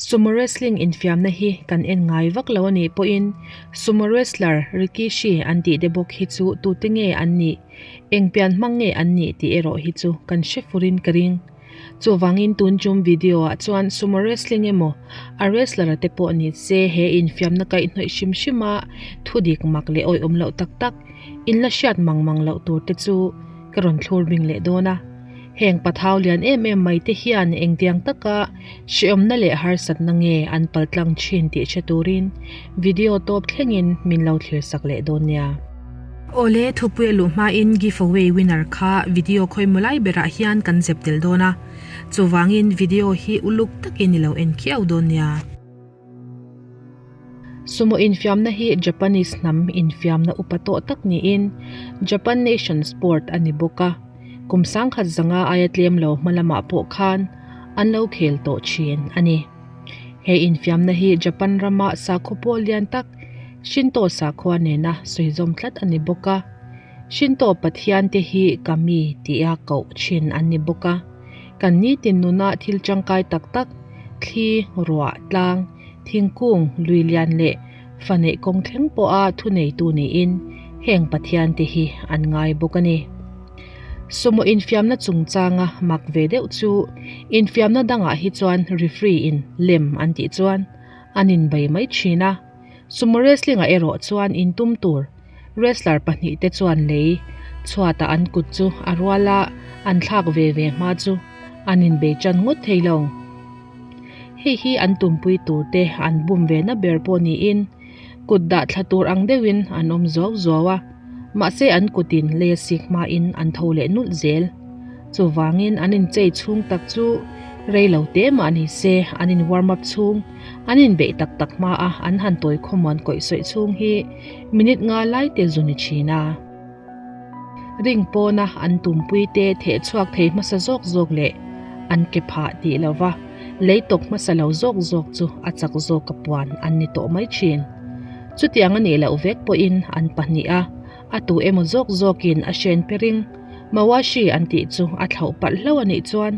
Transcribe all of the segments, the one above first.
Sumo wrestling infiamna hi kan en ngai vak lo a nih pawhin sumo wrestler Rikishi an tih te bawk hi chu tute nge an nih, eng pian hmang nge an nih tih erawh hi chu kan hre furin ka ring. Chuvangin tun tum video ah chuan sumo wrestling emaw a wrestler a te pawh ni se he infiamna kaihhnawih hrim hrim a thudik mak leh awihawm loh tak tak in la hriat mang mang loh tur te chu ka rawn thlur bing leh dawn a. Heng pathau lian em em mai te hian engtiang taka hreawmna leh harsatna nge an paltlang thin tih hre turin video tawp thlengin min lo thlir sak leh dawn nia. Awle, thupui a luh hmain giveaway winner kha video khawimaw lai berah hian kan zep tel dawn a, chuvangin video hi uluk takin i lo en khiau dawn nia. Sumo infiamna hi Japanese hnam infiamna upa tawh tak niin Japan nation sport a ni bawk a, kum sangkhat zanga aia tlem lo hma lamah pawh khan an lo khel tawh thin a ni. He infiamna hi Japan rama sakhaw pawl lian tak Shinto sakhua nena sawi zawm tlat a ni bawk a, Shinto pathian te hi Kami tia koh thin an ni bawk a. Kan nitin nuna thil tangkai tak tak, thli, ruah, tlang, thingkung, lui lian leh fa neih kawng thleng pawha thuneitu niin heng pathian te hi an ngai bawk a ni. Sumo infiamna chungchanga mak ve deuh chu infiamna dangah hi chuan referee in lem an tih chuan an inbei mai thin a. Sumo wrestling-ah erawh chuan intum tur wrestler pahnihte chuan lei chhuatah an kut chu a rual a, an thlak ve ve hma chu an inbei tan ngawt thei lo. Hei hi an tumpui turte an bum ve na ber pawh niin kut dah thla tur ang deuhin an awm zuau zuau a, mahse an kutin lei a sik hmain an tho leh nulh zel. Chuvangin an inchei chhung tak chu rei lo te mah ni se an in warm up chhung, an inbeih tak tak hma a an han tawi khawmuan kawih sawih chhung hi minute nga lai te zu ni thin a. Ring pawna an tumpui te theh chhuak thei hmasa zawk zawk leh an ke phah tih lova lei tawk hmasa lo zawk zawk chu a chak zawk a puan an ni tawh mai thin. Chutiang a nih loh vek pawhin an pahnih a, a tu emaw zawk zawkin a hren pering Mawashi an tih chu a thlauh palh hlauh a nih chuan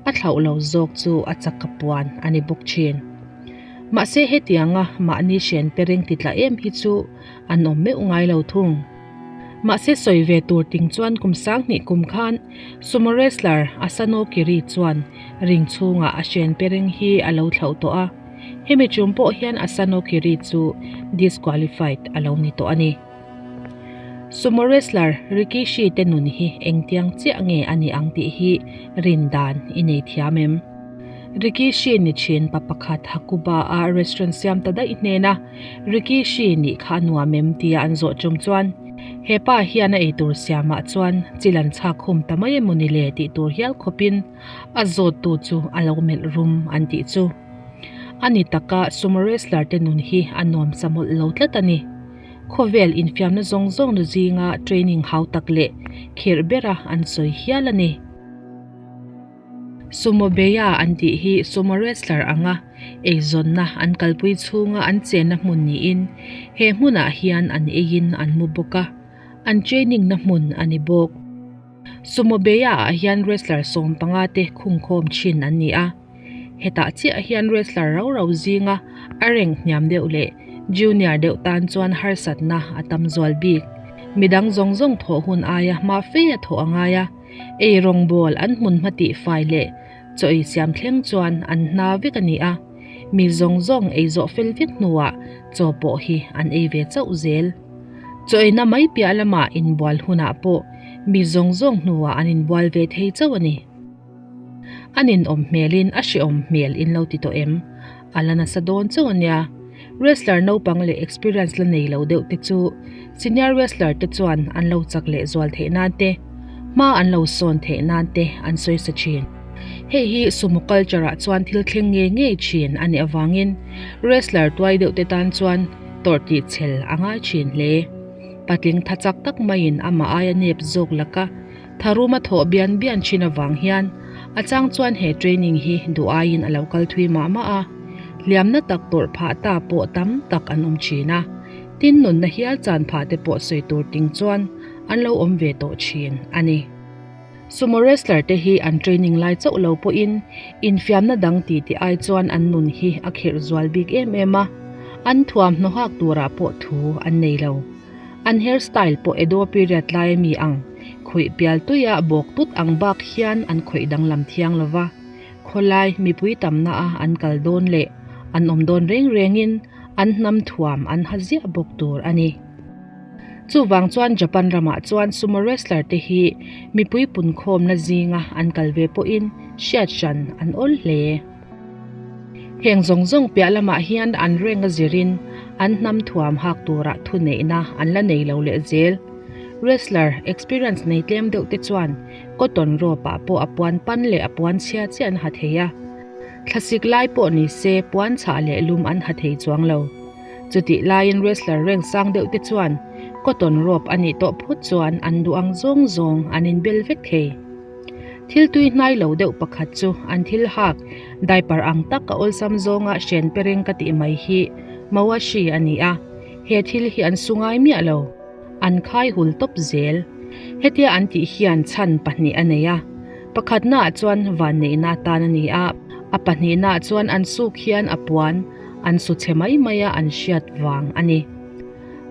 a thlauh lo zawk chu a chak a puan a ni bawk thin. Mahse hetianga mahni hren pering ti tla em hi chu an awm meuh ngai lo thung. Mahse sawi ve tur ting chuan kum sanghnih kum khan sumo wrestler Asano Kiri chuan ring chhungah a hren pereng hi a lo thlauh tawh a, hemi tum pawh hian Asano Kiri chu disqualified a lo ni tawh a ni. Sumo wrestler Rikishi te nun hi engtiang chiah nge a nih ang tih hi rin dan i nei thiam em? Rikishi ni thin pa pakhat Hakuba a restaurant siam ta daih hnena Rikishi nih kha a nuam em tia an zawh tum chuan he pa hian a eitur siamah chuan chil an chhak khum ta mai emaw ni le tih tur hial khawpin a zawttu chu a lo melh rum an tih chu. A ni taka sumo wrestler te nun hi a nuam sa mawlh lo tlat a ni. Khawvel infiamna zawng zawng nu zinga training hau tak leh khirh bera an sawi hial a ni. Sumo Beya an tih hi sumo wrestler anga eizawnna an kalpui chhunga an chenna hmun niin he hmunah hian an eiin an mu bawk a, an training na hmun a ni bawk. Sumo Beya ah hian wrestler 15 te khungkhawm thin an ni a. Hetah chiah hian wrestler rau rau zinga a rank hniam deuh leh junior deuh tan chuan harsatna a tam zual bik. Midang zawng zawng thawh hun aia hma fei a thawh a ngai a, ei rawngbawl an hmun hma tih fai leh chaw ei siam thleng chuan an hna vek a ni a, mi zawng zawng ei zawh fel vek hnuah chaw pawh hi an ei ve chauh zel. Chaw eina mai piah lamah inbual hunah pawh mi zawng zawng hnuah an inbual ve thei chauh a ni. A ninawm hmelin a hrehawm hmel in lo ti tawh em? A la nasa dawn chauh a nia. Wrestler naupang leh experience la nei lo deuh te chu senior wrestler te chuan an lo chak leh zual theih nan te, hma an lo sawn theih nan te an sawi sa thin. Hei hi sumo culture ah chuan thil thleng ngei ngei thin a nih avangin wrestler tuai deuh te tan chuan tawrh tih chhel a ngai thin hle. Patling tha chak tak maiin amah aia nep zawk laka Tharuma thawh bian bian thin avang hian a chang chuan he training hi duh aiin a lo kal thui mah mah a, hliamna tak tawrh phah ta pawh tam tak an awm thin a, tin nunna hial chan phah te pawh sawi tur ting chuan an lo awm ve tawh thin a ni. Sumo wrestler te hi an training lai chauh lo pawhin infiamna dang ti tih ai chuan an nun hi a khirh zual bik em em a, an thuamhnaw hak turah pawh thu an nei lo. An hair style pawh Edo period lai ami ang, khawih pial tuia bawk tut ang bak hian an khawih danglam thiang lo va. Khawlai mipui tamna a an kal dawn leh an awm dawn reng rengin an hnam thuam an ha ziah bawk tur a ni. Chuvang chuan Japan ramah chuan sumo wrestler te hi mipui punkhawmna zinga an kal ve pawhin hriat hran an awl hle. Heng zawng zawng piah lamah hian an renga zirin an hnam thuam hak turah thuneihna an la nei lo leh zel. Wrestler experience nei tlem deuh te chuan cotton rope ah pawh a puan pan leh a puan chhia chiah an ha thei a. Thlasik lai pawh ni se puan chhah leh lum an ha thei chuang lo. Chutih laiin wrestler reng sang deuh te chuan cotton rope a nih tawh phut chuan an duh ang zawng zawng an inbel vek thei. Thil tui hnai lo deuh pakhat chu an thil hak diaper ang tak a awlsam zawnga hren pereng ka tih mai hi mawashi a ni a, he thil hi an su ngai miah lo. An khai hul tawp zel. Hetia an tih hian chhan pahnih a nei a, pakhatnaah chuan vanneihna atan a ni a, a pahnihnaah chuan an suk hian a puan an su chhe mai mai a an hriat vang a ni.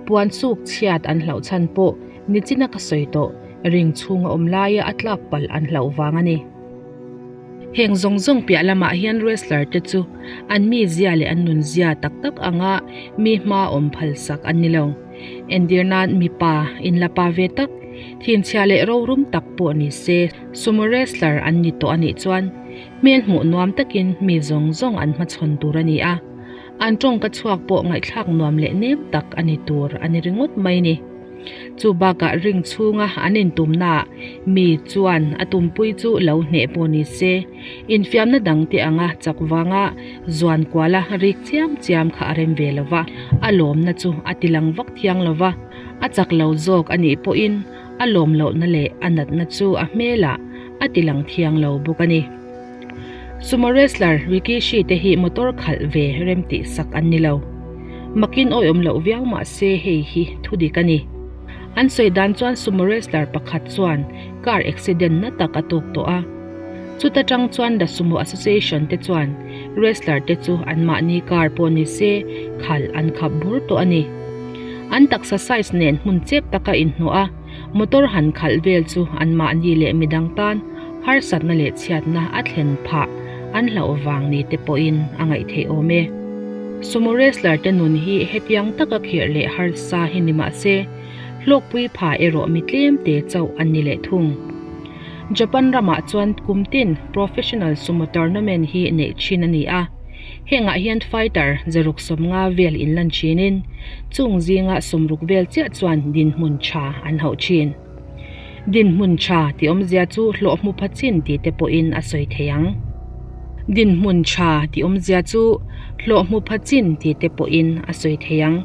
Puan suk chhiat an hlauh chhan pawh nichina ka sawi tawh, ring chhunga awm laia a tlak palh an hlauh vang a ni. Heng zawng zawng piah lamah hian wrestler te chu an mizia leh an nunzia tak tak anga mi hma awm phalsak an ni lo. Entir nan mipa inlapa ve tak, thinchhia leh rorum tak pawh ni se sumo wrestler an ni tawh a nih chuan hmel hmuh nuam takin mi zawng zawng an hmachhawn tur a ni a, an tawngka chhuak pawh ngaihthlak nuam leh nem tak a ni tur a ni ringawt mai ni. Chu bakah ring chhunga an intumnaah mi chuan a tumpui chu lo hneh pawh ni se, infiamna dang te anga chak vanga zuan kuala rik chiam chiam kha a rem ve lo va, a lawmna chu a tilang vak thiang lo va, a chak lo zawk a nih pawhin a lawm lohna leh a natna chu a hmelah a tilang thiang lo bawk a ni. Sumo wrestler Rikishi te hi motor khalh ve rem tih sak an ni lo. Makin awihawm loh viau mah se hei hi thu dik a ni. An sawi dan chuan sumo wrestler pakhat chuan car accident na tak a tawk tawh a. Chuta tang chuan The Sumo Association te chuan wrestler te chu anmahni car pawh ni se khalh an khap bur tawh a ni. An taksa size nen hmun chep taka inhnawh a, motor han khalh vel chu anmahni leh midang tan harsatna leh chhiatna a thlen phah an hlauh vang ni te pawhin a ngaih theih awm e. Sumo wrestler te nun hi hetiang taka khirh leh harsa hi ni mah se, hlawkpui pha erawh mi tlem te chauh an ni leh thung. Japan ramah chuan kum tin professional sumo tournament hi neih thin a ni a, hengah hian fighter zaruk 50 vel inlan thinin chung zinga 60 vel chiah chuan dinhmun tha an hauh thin. Dinhmun tha tih awmzia chu hlawh hmu pha chin tih te pawhin a sawi thei ang. Dinhmun tha tih awmzia chu hlawh hmu pha chin tih te pawhin a sawi thei ang.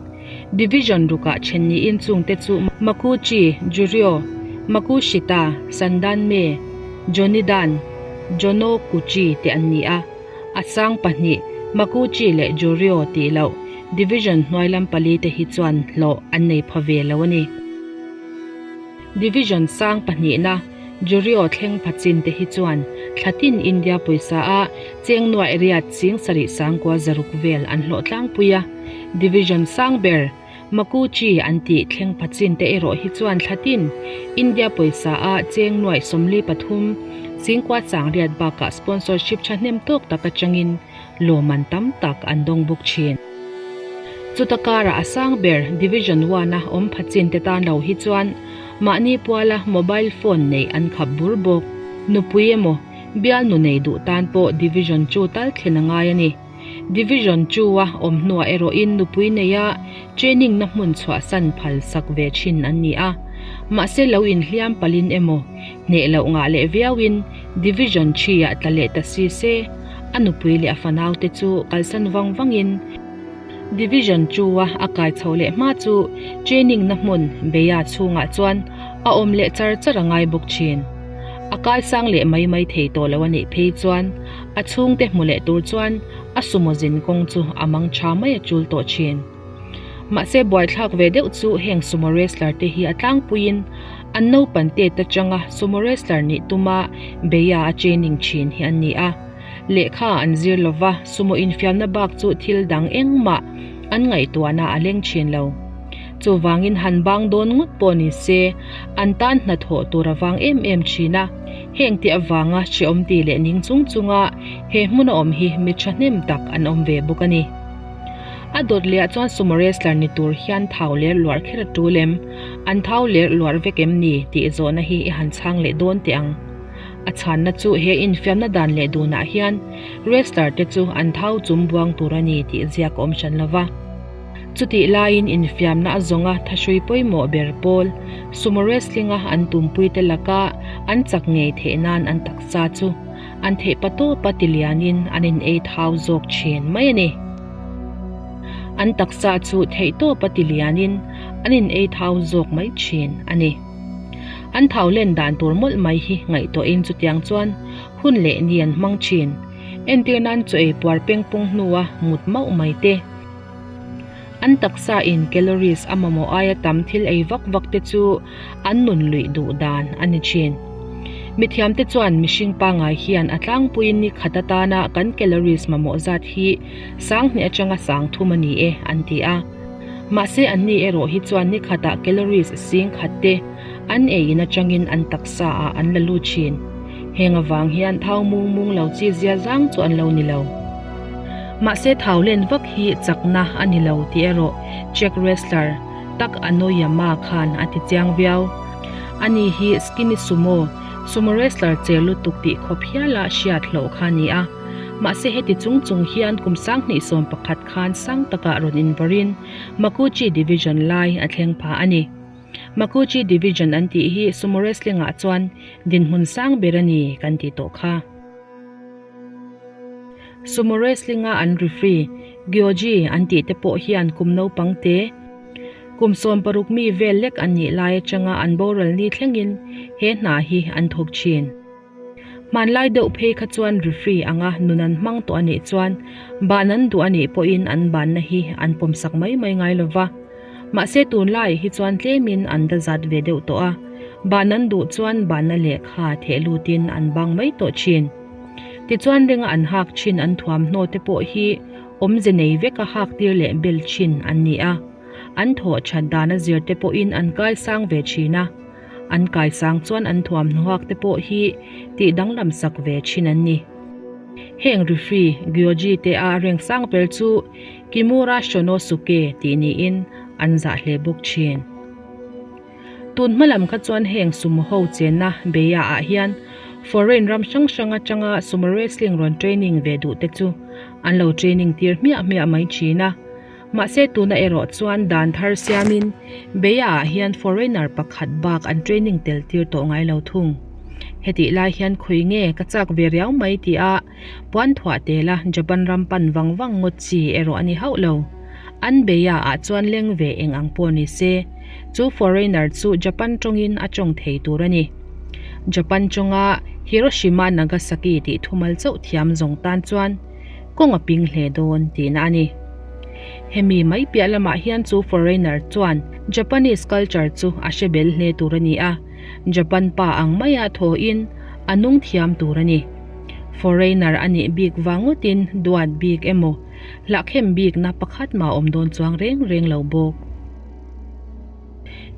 Division rukah then niin chungte chu Makuuchi, Juryo, Makushita, Sandanme, Jonidan, Jonokuchi te an ni a. A sang pahnih, Makuuchi leh Juryo tih loh Division hnuai lam pali te hi chuan hlawh an nei pha ve lo a ni. Division sang pahnihna Juryo thleng pha chin te hi chuan thla tin India pawisa a cheng nuaih riat ching sarih sangkua zaruk vel an hlawh tlangpui a. Division sang ber Makuuchi an tih thleng pha chin te erawh hi chuan thla tin India pawisa a cheng nuaih 43 chingkua chang riat bakah sponsorship thahnem tawk tak atangin lawmman tam tak an dawng bawk thin. Chuta karah a sang ber Division One-a awm pha chin te tan lo hi chuan mahni puala mobile phone neih an khap bur bawk. Nupui emaw, bialnu nei duh tan pawh Division Two tal thlen a ngai a ni. Division Two-a awm hnuah erawhin nupui neia training na hmun chhuahsan phal sak ve thin an ni a. Mahse lo inhliam palin emaw, hneh loh ngah leh viauin Division Three-ah tla leh ta si se, a nupui leh a fanaute chu kalsan vang vangin Division Two-a a kai chho leh hma chu training na hmun Beia chhungah chuan a awm leh char char a ngai bawk thin. A kaisang leh mai mai thei tawh lo a nih phei chuan a chhungte hmu leh tur chuan a sumo zin kawng chu a mang tha mai a chul tawh thin. Mahse buaithlak ve deuh chu heng sumo wrestler te hi a tlangpuiin. An naupan tet atanga sumo wrestler nih tuma beia a training thin hi an ni a. Lehkha an zir lova, sumo infiamna bak chu thil dang engmah an ngaihtuahna a leng thin lo. Chuvangin han bang dawn ngawt pawh ni se, an tan hnathawh tur a vang em em thin a. Heng te avanga hreawm ti leh ning chung chunga he hmuna awm hi mi thahnem tak an awm ve bawk a ni. A dawt leh ah chuan sumo wrestler ni tur hian thau ler luar kher a tul em? An thau ler luar vek em ni? tih zawhna hi i han chhang leh dawn teh ang. A chhanna chu he infiamna dan leh dunah hian wrestler te chu an thau chum buang tur a ni tih ziak a awm hran lo va. Chutih laiin infiamna a zawnga thahrui pawimawh ber pawl sumo wrestling a an tumpuite laka an chak ngei theih nan an taksa chu an theih pa tawpa ti lianin an in ei thau zawk thin mai a ni. An taksa chu theih tawpa ti lianin an in ei thau zawk mai thin a ni. An thau len dan tur mawlh mai hi ngaihtuahin chutiang chuan hun leh ni an hmang thin. Entir nan chaw ei puar pengpung hnua mut mauh mai te. An taksa in calories a mamawh aia tam thil ei vak vak te chu an nun luih duh dan a ni thin. Mithiamte chuan mihring pangai hian a tlangpuiin ni khat atana kan calories mamawh zat hi sanghnih atanga sang thum a ni e an ti a. Mahse anni erawh hi chuan ni khatah calories sing khat te an ei in atangin an taksa ah an la lut thin. Heng avang hian thau mung mung lo chi zia zang chu an lo ni lo. Mahse thau len vak hi chakna a ni lo tih erawh Czech wrestler Tak Anoyama khan a ti chiang viau. Ani hi skinny sumo, sumo wrestler che lutuk tih khawp hiala hriat hlawh kha a ni a. Mahse heti chung chung hian kum 2011 khan sang takah rawn invarin Makuuchi Division lai a thleng pha a ni. Makuuchi Division an tih hi sumo wrestling ah chuan dinhmun sang ber a ni kan tih tawh kha. Sumo wrestling a an referee Gyoji an tih te pawh hian kum naupang te kum 16 mi vel lek an nih lai atanga an boral ni thlengin he hna hi an thawk thin. Hmanlai deuh phei kha chuan referee anga nun an hmang tawh a nih chuan ban an duh a nih pawhin an banna hi an pawmsak mai mai ngai lo va. Mahse tunlaiah hi chuan tlemin an da zat ve deuh tawh a, ban an duh chuan banna lehkha theh lutin an bang mai tawh thin. Tichuan ringa an hak thin an thuamhnaw te pawh hi awmze nei veka hak tir leh bel thin an ni a, an thawh that dana zir te pawhin an kaisang ve thin a. An kaisang chuan an thuamhnuak te pawh hi tih danglam sak ve thin an ni. Heng referee Gyoji te a reng sang ber chu Kimura Shonosuke tih niin an zah hle bawk thin. Tun hma lam kha chuan heng sumo ho chenna Beia ah hian foreign ram hrang hrang atanga sumo wrestling rawn training ve duh te chu an lo training tir hmiah hmiah mai thin a. Mahse tuna erawh chuan dan thar siamin Beia ah hian foreigner pakhat bak an training tel tir tawh ngai lo thung. Hetih lai hian khawi nge ka chak ve riau mai tih a puan thuah tela Japan ram pan vang vang ngawt chi erawh a ni hauh lo. An Beia ah chuan leng ve eng ang pawh ni se, chu foreigner chu Japan tawngin a tawng thei tur a ni. Japan tawnga Hiroshima Nagasaki tih thumal chauh thiam zawng tan chuan Kawng a ping hle dawn tihna a ni. Hemi mai piah lamah hian chu foreigner chuan Japanese culture chu a hre bel hle tur a ni a, Japan pa ang maia thawhin a nung thiam tur a ni. Foreigner a nih bik vang ngawtin duat bik emaw hlahkhem bikna pakhat mah awm dawn chuang reng reng lo bawk.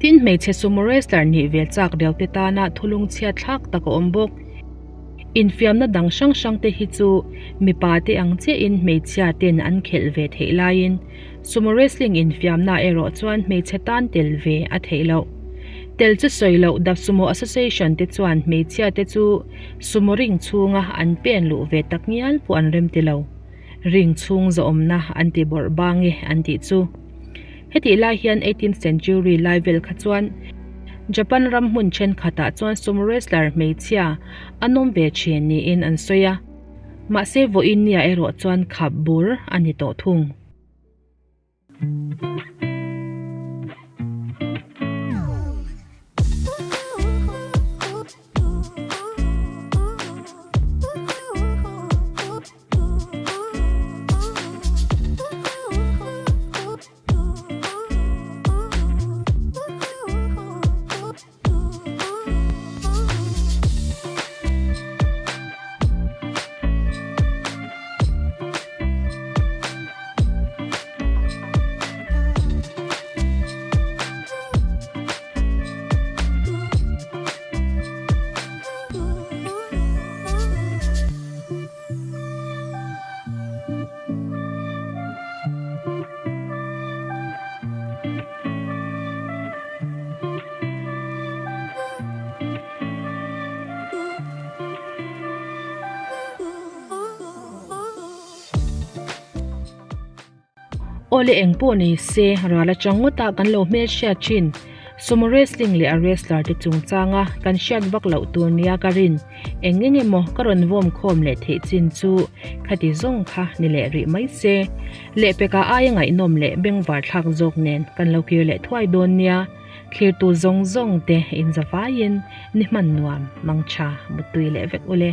Tin, hmeichhe sumo wrestler nih ve chak riau te tana thulung chhiat thlak tak a awm bawk. Infiamna dang hrang hrang te hi chu mipa te ang chiahin hmeichhia ten an khelh ve theih laiin sumo wrestling infiamna erawh chuan hmeichhe tan tel ve a theih loh. Tel chu sawi loh The Sumo Association te chuan hmeichhia te chu sumo ring chhunga an pen luh ve tak ngial pawh an rem ti lo. Ring chhung zawhawmna an ti bawrh bang e an tih chu. Hetih lai hian eighteenth century lai vel kha chuan Japan ram hmun thenkhatah chuan sumo wrestler hmeichhia an awm ve thin niin an sawi a, mahse vawiin nia erawh chuan khap bur a ni tawh thung. Awle engpawh nei se, ral atang ngawtah kan lo hmelhriat thin. Sumo wrestling leh a wrestler te chungchanga kan hriat vak loh tur nia ka rin eng eng emaw ka rawn vawm khawm leh theih chin chu khati zawng kha ni leh rih mai se. Lehpekah aia ngaihnawm leh bengvar thlak zawk nen kan lo kir leh thuai dawn nia. Thlirtu zawng zawng te inzavaiin ni hman nuam mangtha muttui leh vek ule.